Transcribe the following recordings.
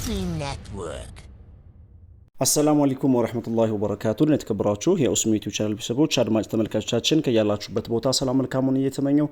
Network. አሰላሙ አለይኩም ወረህመቱላሂ ወበረካቱ። የተከበራችሁ የኡስሚ ዩቲዩብ ቻናል ቤተሰቦች፣ አድማጭ ተመልካቾቻችን፣ ከያላችሁበት ቦታ ሰላም መልካሙን እየተመኘው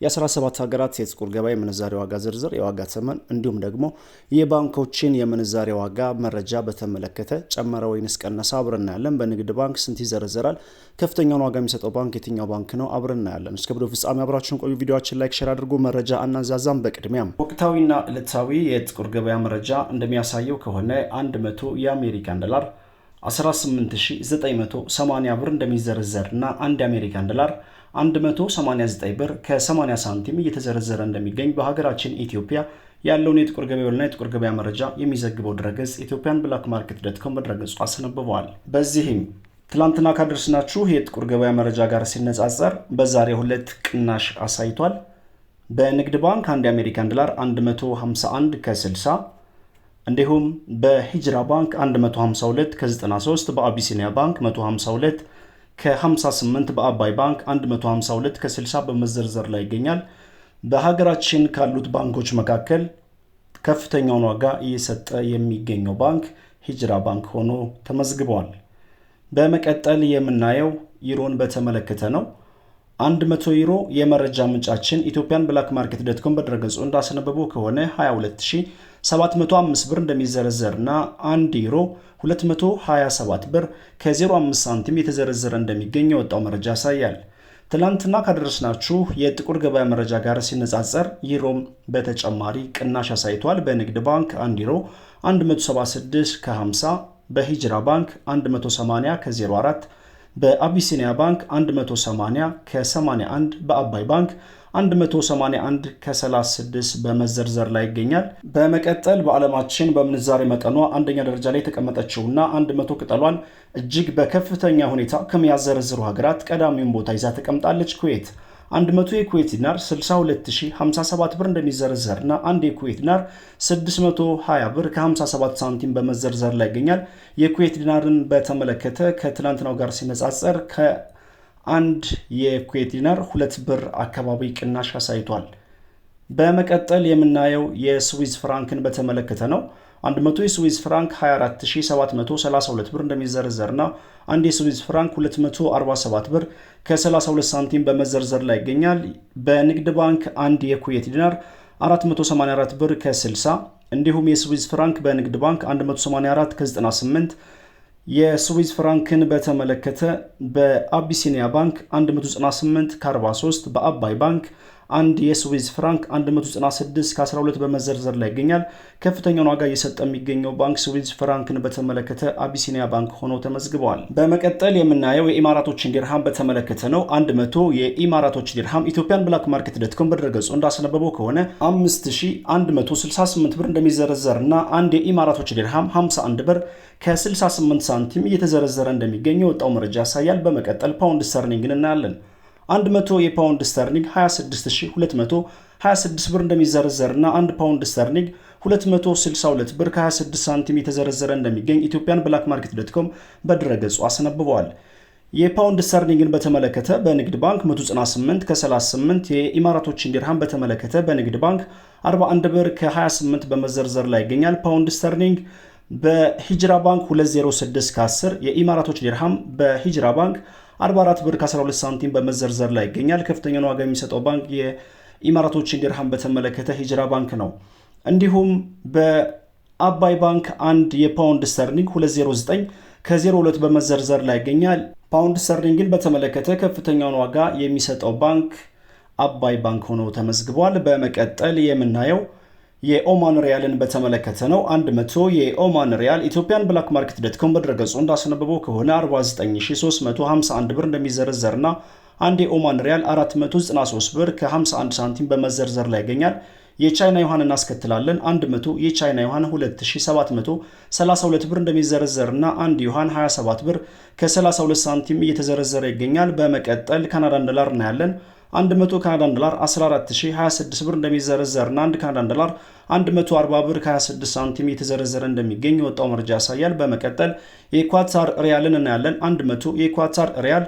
የ17 ሀገራት የጥቁር ገበያ የምንዛሬ ዋጋ ዝርዝር፣ የዋጋ ተመን እንዲሁም ደግሞ የባንኮችን የምንዛሬ ዋጋ መረጃ በተመለከተ ጨመረ ወይንስ ቀነሰ አብረን እናያለን። በንግድ ባንክ ስንት ይዘረዘራል? ከፍተኛውን ዋጋ የሚሰጠው ባንክ የትኛው ባንክ ነው? አብረን እናያለን። እስከ ቪዲዮ ፍጻሜ አብራችሁን ቆዩ። ቪዲዮችን like፣ share አድርጉ። መረጃ አናንዛዛም። በቅድሚያም ወቅታዊና ዕለታዊ የጥቁር ገበያ መረጃ እንደሚያሳየው ከሆነ 100 የአሜሪካን ዶላር 18980 ብር እንደሚዘረዘርና አንድ የአሜሪካን ዶላር 189 ብር ከ80 ሳንቲም እየተዘረዘረ እንደሚገኝ በሀገራችን ኢትዮጵያ ያለውን የጥቁር ገበያና የጥቁር ገበያ መረጃ የሚዘግበው ድረገጽ ethiopianblackmarket.com በድረገጹ አስነብበዋል። በዚህም ትላንትና ካደረስናችሁ የጥቁር ገበያ መረጃ ጋር ሲነጻጸር በዛሬው ዕለት ቅናሽ አሳይቷል። በንግድ ባንክ አንድ የአሜሪካን ዶላር 151 ከ60፣ እንዲሁም በሂጅራ ባንክ 152 ከ93፣ በአቢሲኒያ ባንክ 152 ከ58፣ በአባይ ባንክ 152 ከ60 በመዘርዘር ላይ ይገኛል። በሀገራችን ካሉት ባንኮች መካከል ከፍተኛውን ዋጋ እየሰጠ የሚገኘው ባንክ ሂጅራ ባንክ ሆኖ ተመዝግቧል። በመቀጠል የምናየው ዩሮን በተመለከተ ነው። 100 ዩሮ የመረጃ ምንጫችን ethiopianblackmarket.com በድረገጹ እንዳስነበበው ከሆነ 22705 ብር እንደሚዘረዘርና 1 ዩሮ 227 ብር ከ05 ሳንቲም የተዘረዘረ እንደሚገኝ የወጣው መረጃ ያሳያል። ትላንትና ካደረስናችሁ የጥቁር ገበያ መረጃ ጋር ሲነጻጸር ዩሮም በተጨማሪ ቅናሽ አሳይቷል። በንግድ ባንክ 1 ዩሮ 176 ከ50፣ በሂጅራ ባንክ 180 ከ04፣ በአቢሲኒያ ባንክ 180 ከ81፣ በአባይ ባንክ 181 ከ36 በመዘርዘር ላይ ይገኛል። በመቀጠል በዓለማችን በምንዛሬ መጠኗ አንደኛ ደረጃ ላይ የተቀመጠችውና 100 ቅጠሏን እጅግ በከፍተኛ ሁኔታ ከሚያዘረዝሩ ሀገራት ቀዳሚውን ቦታ ይዛ ተቀምጣለች ኩዌት። 100 የኩዌት ዲናር 62057 ብር እንደሚዘረዘርና አንድ የኩዌት ዲናር 620 ብር ከ57 ሳንቲም በመዘርዘር ላይ ይገኛል። የኩዌት ዲናርን በተመለከተ ከትላንትናው ጋር ሲነጻጸር ከአንድ የኩዌት ዲናር 2 ብር አካባቢ ቅናሽ አሳይቷል። በመቀጠል የምናየው የስዊዝ ፍራንክን በተመለከተ ነው። 100 የስዊዝ ፍራንክ 24732 ብር እንደሚዘረዘርና አንድ የስዊዝ ፍራንክ 247 ብር ከ32 ሳንቲም በመዘርዘር ላይ ይገኛል። በንግድ ባንክ አንድ የኩዌት ዲናር 484 ብር ከ60፣ እንዲሁም የስዊዝ ፍራንክ በንግድ ባንክ 184 ከ98፣ የስዊዝ ፍራንክን በተመለከተ በአቢሲኒያ ባንክ 198 ከ43፣ በአባይ ባንክ አንድ የስዊዝ ፍራንክ 196 ከ12 በመዘርዘር ላይ ይገኛል። ከፍተኛውን ዋጋ እየሰጠ የሚገኘው ባንክ ስዊዝ ፍራንክን በተመለከተ አቢሲኒያ ባንክ ሆኖ ተመዝግበዋል። በመቀጠል የምናየው የኢማራቶችን ዲርሃም በተመለከተ ነው። 100 የኢማራቶች ዲርሃም ethiopianblackmarket.com በድረገጹ እንዳስነበበው ከሆነ 5168 ብር እንደሚዘረዘርና አንድ የኢማራቶች ዲርሃም 51 ብር ከ68 ሳንቲም እየተዘረዘረ እንደሚገኝ የወጣው መረጃ ያሳያል። በመቀጠል ፓውንድ ስተርሊንግን እናያለን። 100 የፓውንድ ስተርሊንግ 26226 ብር እንደሚዘረዘርና 1 ፓውንድ ስተርሊንግ 262 ብር ከ26 ሳንቲም የተዘረዘረ እንደሚገኝ ethiopianblackmarket.com በድረገጹ አስነብበዋል። የፓውንድ ስተርሊንግን በተመለከተ በንግድ ባንክ 198 ከ38፣ የኢማራቶችን ዲርሃም በተመለከተ በንግድ ባንክ 41 ብር ከ28 በመዘርዘር ላይ ይገኛል። ፓውንድ ስተርሊንግ በሂጅራ ባንክ 206 ከ10፣ የኢማራቶች ዲርሃም በሂጅራ ባንክ 44 ብር ከ12 ሳንቲም በመዘርዘር ላይ ይገኛል። ከፍተኛውን ዋጋ የሚሰጠው ባንክ የኢማራቶችን ዲርሃም በተመለከተ ሂጅራ ባንክ ነው። እንዲሁም በአባይ ባንክ አንድ የፓውንድ ስተርሊንግ 209 ከ02 በመዘርዘር ላይ ይገኛል። ፓውንድ ስተርሊንግን በተመለከተ ከፍተኛውን ዋጋ የሚሰጠው ባንክ አባይ ባንክ ሆኖ ተመዝግቧል። በመቀጠል የምናየው የኦማን ሪያልን በተመለከተ ነው። 100 የኦማን ሪያል ethiopianblackmarket.com በድረገጹ እንዳስነበበው ከሆነ 49351 ብር እንደሚዘረዘርና አንድ የኦማን ሪያል 493 ብር ከ51 ሳንቲም በመዘርዘር ላይ ይገኛል። የቻይና ዩሃን እናስከትላለን። 100 የቻይና ዩሃን 2732 ብር እንደሚዘረዘርና አንድ ዩሃን 27 ብር ከ32 ሳንቲም እየተዘረዘረ ይገኛል። በመቀጠል ካናዳን ዶላር እናያለን። 100 ካናዳን ዶላር 14026 ብር እንደሚዘረዘርና 1 ካናዳን ዶላር 140 ብር ከ26 ሳንቲም እየተዘረዘረ እንደሚገኝ የወጣው መረጃ ያሳያል። በመቀጠል የኳታር ሪያልን እናያለን። 100 የኳታር ሪያል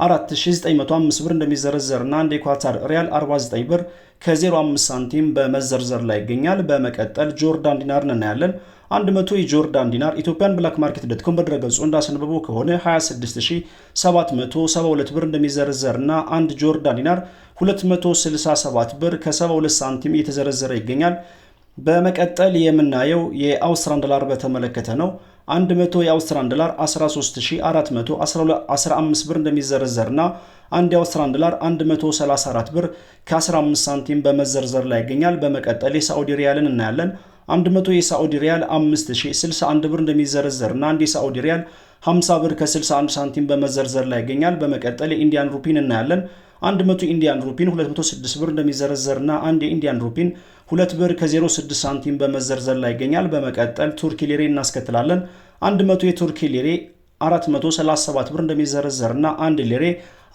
4905 ብር እንደሚዘረዘርና አንድ የኳታር ሪያል 49 ብር ከ05 ሳንቲም በመዘርዘር ላይ ይገኛል። በመቀጠል ጆርዳን ዲናርን እናያለን። 100 የጆርዳን ዲናር Ethiopian Black Market dot com በድረገጹ እንዳስነበበው ከሆነ 26772 ብር እንደሚዘረዘርና አንድ ጆርዳን ዲናር 267 ብር ከ72 ሳንቲም እየተዘረዘረ ይገኛል። በመቀጠል የምናየው የአውስትራሊያን ዶላር በተመለከተ ነው። 100 የአውስትራሊያን ዶላር 13415 ብር እንደሚዘረዘርና አንድ የአውስትራሊያን ዶላር 134 ብር ከ15 ሳንቲም በመዘርዘር ላይ ይገኛል። በመቀጠል የሳዑዲ ሪያልን እናያለን። 100 የሳዑዲ ሪያል 5061 ብር እንደሚዘረዘርና አንድ የሳዑዲ ሪያል 50 ብር ከ61 ሳንቲም በመዘርዘር ላይ ይገኛል። በመቀጠል የ Indian ሩፒን እናያለን። 100 Indian ሩፒን 206 ብር እንደሚዘረዘርና አንድ የ Indian ሩፒን 2 ብር ከ06 ሳንቲም በመዘርዘር ላይ ይገኛል። በመቀጠል ቱርኪ ሊሬ እናስከትላለን። 100 የቱርኪ ሊሬ 437 ብር እንደሚዘረዘርና አንድ ሊሬ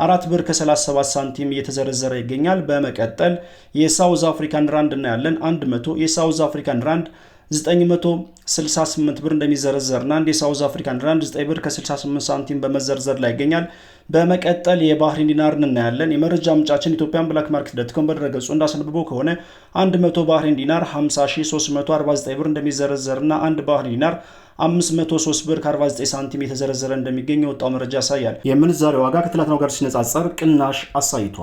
4 ብር ከ37 ሳንቲም እየተዘረዘረ ይገኛል። በመቀጠል የ South African ራንድ እናያለን። 100 የ South African ራንድ 968 ብር እንደሚዘረዘርና አንድ የ South African ራንድ 9 ብር ከ68 ሳንቲም በመዘርዘር ላይ ይገኛል። በመቀጠል የባህሪን ዲናርን እናያለን። የመረጃ ምንጫችን Ethiopian Black Market dot com በድረገጹ እንዳስነበበው ከሆነ 100 ባህሪን ዲናር 50349 ብር እንደሚዘረዘርና አንድ ባህሪን ዲናር 503 ብር ከ49 ሳንቲም የተዘረዘረ እንደሚገኝ የወጣው መረጃ ያሳያል። የምንዛሬ ዋጋ ከትላንትናው ጋር ሲነጻጸር ቅናሽ አሳይቷል።